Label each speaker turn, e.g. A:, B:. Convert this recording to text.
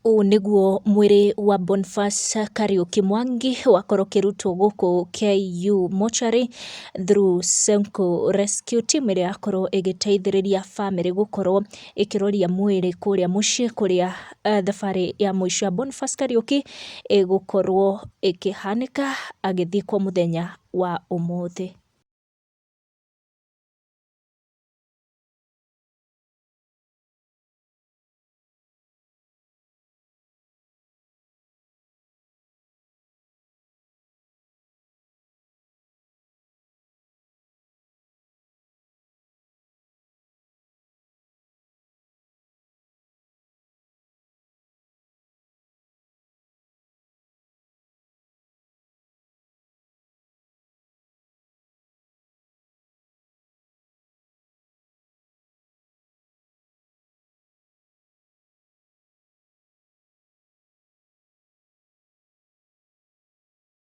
A: Ũũ nĩguo mwĩrĩ wa Boniface Kariuki Mwangi wakorwo ũkĩrutwo gũkũ KU Mortuary through Senko Rescue Team ĩrĩa yakorwo ĩgĩteithĩrĩria bamĩrĩ gũkorwo ĩkĩroria mwĩrĩ kũrĩa mũciĩ kũrĩa thabarĩ ya mũico ya Boniface Kariuki ĩgũkorwo ĩkĩhanĩka agĩthikwo mũthenya wa ũmũthĩ.